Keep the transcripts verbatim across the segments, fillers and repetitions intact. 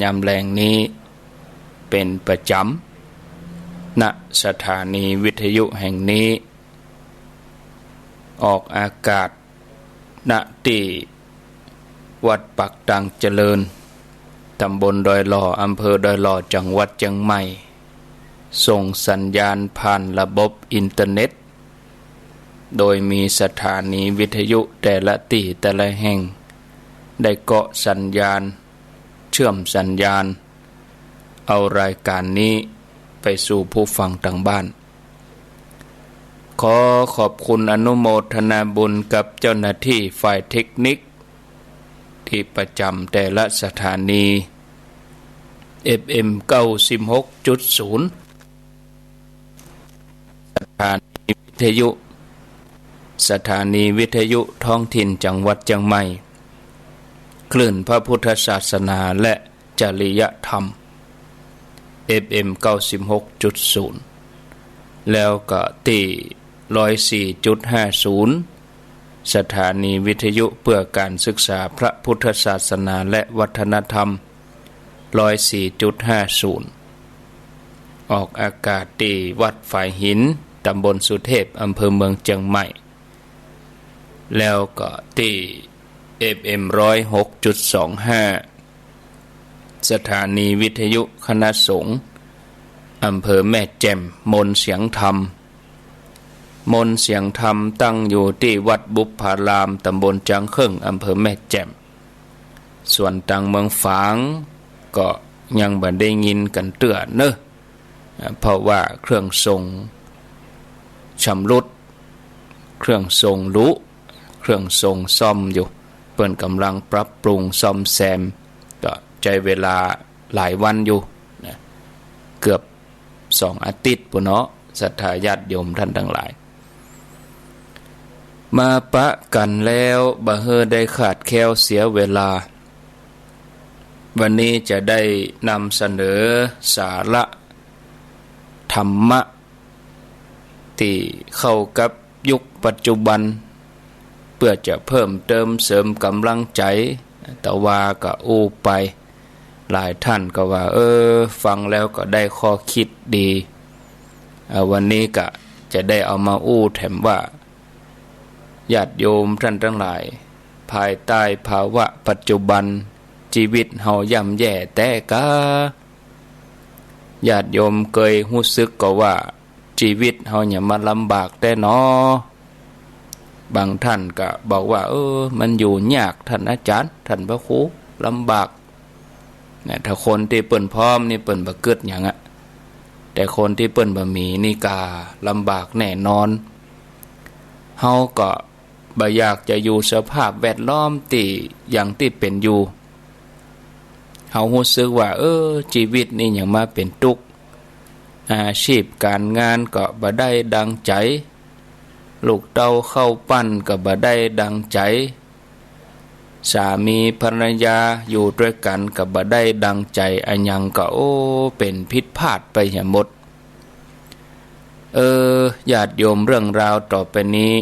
ยามแลงนี้เป๋นประจ๋ำ ณ สถานีวิทยุแห่งนี้ ออกอากาศ ณ ตี้วัดปากตังเจริญ ตำบลดอยหล่อ อำเภอดอยหล่อ จังหวัดเจียงใหม่ ส่งสัญญาณผ่านระบบอินเทอร์เน็ต โดยมีสถานีวิทยุแต่ละตี้แต่ละแห่ง ได้เกาะสัญญาณ เชื่อมสัญญาณ เอารายการนี้ไปสู่ผู้ฟังตางบ้าน ขอขอบคุณอนุโมทนาบุญกับเจ้าหน้าตี้ฝ่ายเทคนิค ตี้ประจ๋ำแต่ละสถานี เอฟเอ็ม เก้าสิบหกจุดศูนย์ สถานีวิทยุ สถานีวิทยุท้องถิ่นจังหวัดเจียงใหม่ คลื่นพระพุทธศาสนาและจริยธรรม เอฟเอ็ม เก้าสิบหกจุดศูนย์ แล้วก็ตี้ ร้อยสี่จุดห้าศูนย์ สถานีวิทยุเพื่อการศึกษาพระพุทธศาสนาและวัฒนธรรม ร้อยสี่จุดห้าศูนย์ ออกอากาศตี้วัดฝายหิน ตำบลสุเทพ อำเภอเมืองเจียงใหม่ แล้วก็ตี้ เอฟเอ็ม ร้อยหกจุดสองห้า สถานีวิทยุคณะสงฆ์ อำเภอแม่แจ่ม มนต์เสียงธรรม มนต์เสียงธรรมตั้งอยู่ตี้วัดบุพพาราม ตำบลจ๊างเขิ่ง อำเภอแม่แจ่ม ส่วนตางเมืองฝางก็ยังบ่ได้ยินกั๋นเตื้อเน่อ เพราะว่าเครื่องส่งชำรุด เครื่องส่งหลุ เครื่องส่งซ่อมอยู่ เปิ้นก่ำลังปรับปรุงซ่อมแซม ก็ใจ๊เวลาหลายวันอยู่นะ เกือบสองอาทิตย์ปู้นเนาะ ศรัทธาญาติโยมต้านตังหลาย มาปะกั๋นแล้วบ่หื้อได้ขาดแคลนเสียเวลา วันนี้จะได้นำเสนอสาระธรรมะ ตี้เข้ากับยุคปัจจุบัน เปื้อจะเพิ่มเติมเสริมก๋ำลังใจ๋ แต่ว่าก็อู้ไป หลายต้านก็ว่า เออ ฟังแล้วก็ได้ข้อคิดดี เอ่อ วันนี้ก็จะได้เอามาอู้แถมว่า ญาติโยมต้านตังหลาย ภายใต้ภาวะปัจจุบัน จีวิตเฮาย่ำแย่แต๊กา ญาติโยมเกยฮู้สึกก่อว่า จีวิตเฮาเนี่ยมันลำบากแต๊หนอ บางต้านก็บอกว่า เออ มันอยู่ยาก ต้านอาจ๋ารย์ ต้านพระครู ลำบาก นะ ถ้าคนตี้เปิ้นพร้อมนี่เปิ้นบ่กึ๊ดหยังอะ แต่คนตี้เปิ้นบ่มีนี่ก็ลำบากแน่นอน เฮาก็ บ่อยากจะอยู่สภาพแวดล้อมตี้อย่างตี้เป๋นอยู่ เฮาฮู้สึกว่า เออ จีวิตนี่หยังมาเป๋นตุ๊กข์ อาชีพก๋านงานก็บ่ได้ดังใจ๋ ลูกเต้าเข้าปั้นก็บ่ได้ดังใจ๋ สามีภรรยาอยู่ตวยกั๋นก็บ่ได้ดังใจ๋ อะหยังก็ โอ้ เป๋นผิดพลาดไปเหียหมด เออ ญาติโยม เรื่องราวต่อไปนี้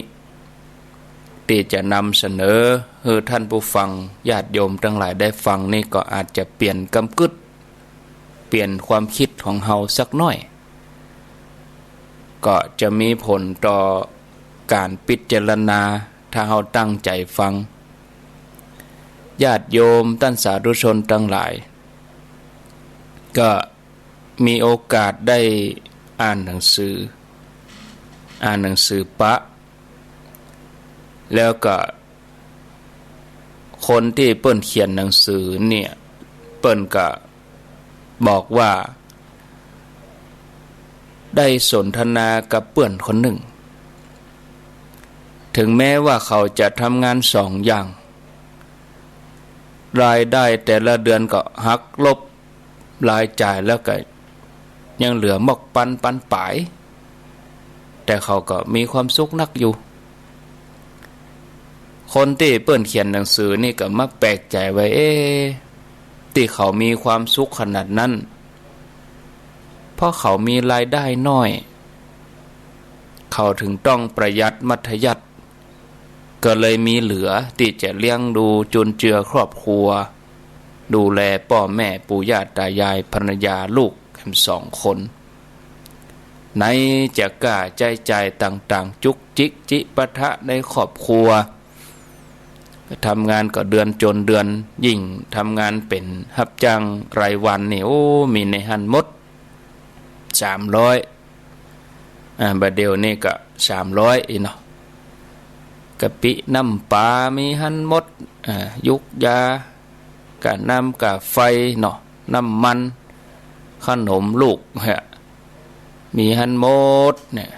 ตี้จะนำเสนอหื้อต้านผู้ฟัง ญาติโยมตังหลายได้ฟังนี่ก็อาจจะเปลี่ยนกำกึ๊ด เปลี่ยนความกึ๊ดของเฮาสักหน้อย ก็จะมีผลต่อก๋านพิจารณา ถ้าเฮาตั้งใจ๋ฟัง ญาติโยมต้านสาธุชนตังหลาย ก็ มีโอกาสได้อ่านหนังสือ อ่านหนังสือปะ แล้วก็คนตี้เปิ้นเขียนหนังสือเนี่ย เปิ้นก็บอกว่า ได้สนทนากับเปื้อนคนนึ่ง เถิงแม้ว่าเขาจะทำงานสองอย่าง รายได้แต่ละเดือนก็หักลบ รายจ่ายแล้วก็ยังเหลือหมอกปันปันป๋าย แต่เขาก็มีความสุขนักอยู่ คนตี้เปิ้นเขียนหนังสือนี่ก็มาแปลกใจ๋ว่า เอ๊ะ ตี้เขามีความสุขขนาดนั้น เพราะเขามีรายได้น้อย เขาเถิงต้องประหยัดมัธยัสถ์ ก็เลยมีเหลือตี้จะเลี้ยงดูจุนเจือครอบครัว ดูแลป้อแม่ปู่ย่าต๋ายาย ภรรยา ลูกแหมสองคน ไหนจะก้าใจ๊จ่ายต่างๆ จุกจิกจิปาถะในครอบครัว ทำงานก็เดือนจนเดือน ยิ่งทำงานเป๋นฮับจ้างรายวันนี่ โอ้ มีในหั้นหมด สามร้อย อ่า บ่าเดี่ยวนี้ก็สามร้อยอี้เนาะ กะปิน้ำป๋ามีหั้นหมด อ่า ยุกยา ก้าน้ำก้าไฟเนาะ น้ำมัน ขนมลูก ฮะ มีหั้นหมดเนี่ย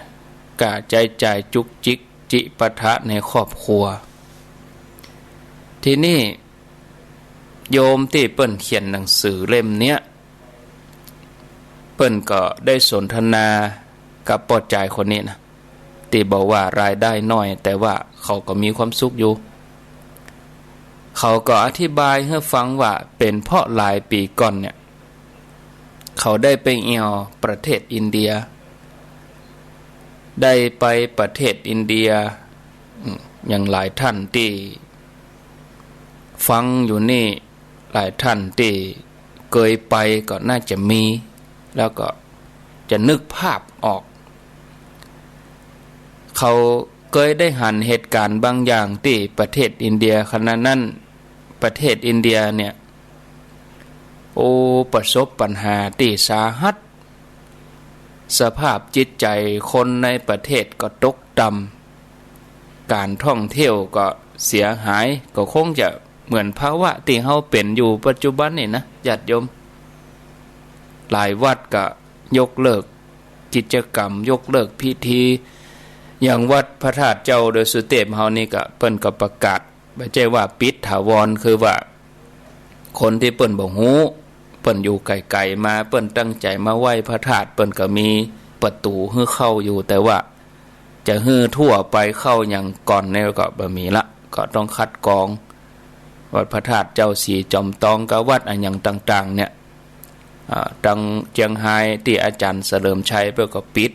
ก้าใจ๊จ่ายจุกจิกจิปาถะในครอบครัว ทีนี้โยมตี้เปิ้นเขียนหนังสือเล่มเนี้ย เปิ้นก็ได้สนทนากับป้อจายคนนี้นะ ตี้บอกว่ารายได้น้อย แต่ว่าเขาก็มีความสุขอยู่ เขาก็อธิบายหื้อฟังว่าเป๋นเพราะหลายปี๋ก่อนเนี่ย เขาได้ไปแอ่วประเทศอินเดีย ได้ไปประเทศอินเดีย อืม อย่างหลายท่านตี้ฟังอยู่นี่ หลายท่านตี้เกยไปก็น่าจะมี แล้วก็จะนึกภาพออก เขาเกยได้หันเหตุก๋ารณ์บางอย่างตี้ประเทศอินเดีย ขณะนั้นประเทศอินเดียเนี่ย โอ้ ประสบปัญหาตี้สาหัส สภาพจิตใจ๋คนในประเทศก็ตกต่ำ ก๋านท่องเที่ยวก็เสียหาย ก็คงจะเหมือนภาวะตี้เฮาเป๋นอยู่ปัจจุบันนี่นะ ญาติโยม หลายวัดก็ยกเลิกกิจกรรม ยกเลิกพิธี อย่างวัดพระธาตุเจ้าดอยสุเตปเฮานี่ก็ เปิ้นก็ประกาศ บ่ใจ้ว่าปิดถาวร คือว่า คนตี้เปิ้นบ่ฮู้ เปิ้นอยู่ไก๋ๆ มา เปิ้นตั้งใจ๋มาไหว้พระธาตุ เปิ้นก็มีประตู๋หื้อเข้าอยู่ แต่ว่าจะหื้อทั่วไปเข้าอย่างก่อนนี่ก็บ่มีละ ก็ต้องคัดกรอง วัดพระธาตุเจ้าศรีจอมตองกับวัดอะหยังต่างๆ เนี่ย อ่า ตังเจียงฮายตี้อาจ๋ารย์เฉลิมชัยเปิ้นก็ปิด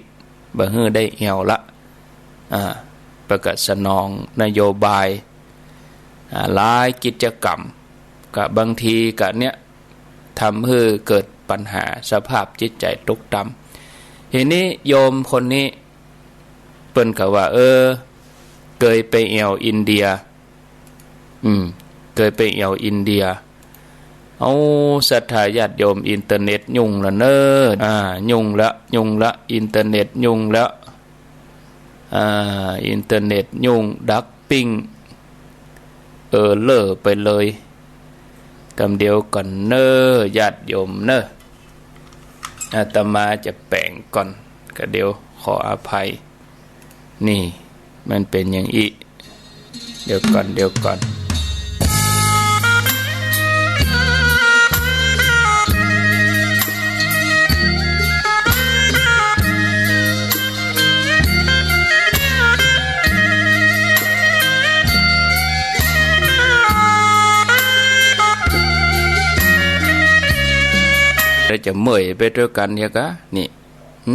บ่หื้อได้แอ่วละ อ่า เปิ้นก็สนองนโยบาย อ่า หลายกิจกรรม ก็บางทีก็เนี่ย ทำหื้อเกิดปัญหาสภาพจิตใจ๋ตกต่ำ ทีนี้โยมคนนี้ เปิ้นก็ว่า เออ เกยไปแอ่วอินเดีย อืม เกยไปแอ่วอินเดีย เอ้า ศรัทธาญาติโยม อินเทอร์เน็ตยุ่งละเน่อ อ่า ยุ่งละ ยุ่งละ อินเทอร์เน็ตยุ่งละ อ่า อินเทอร์เน็ตยุ่ง ดักปิ้ง เออเลอไปเลย กำเดียวก่อนเน่อ ญาติโยมเน่อ อาตมาจะแป๋งก่อน กะเดี๋ยวขออภัย นี่ มันเป๋นอย่างอี้ เดี๋ยวก่อน เดี๋ยวก่อน แล้วจะเมื่อยไปตวยกั๋นเหียกะ นี่ หึ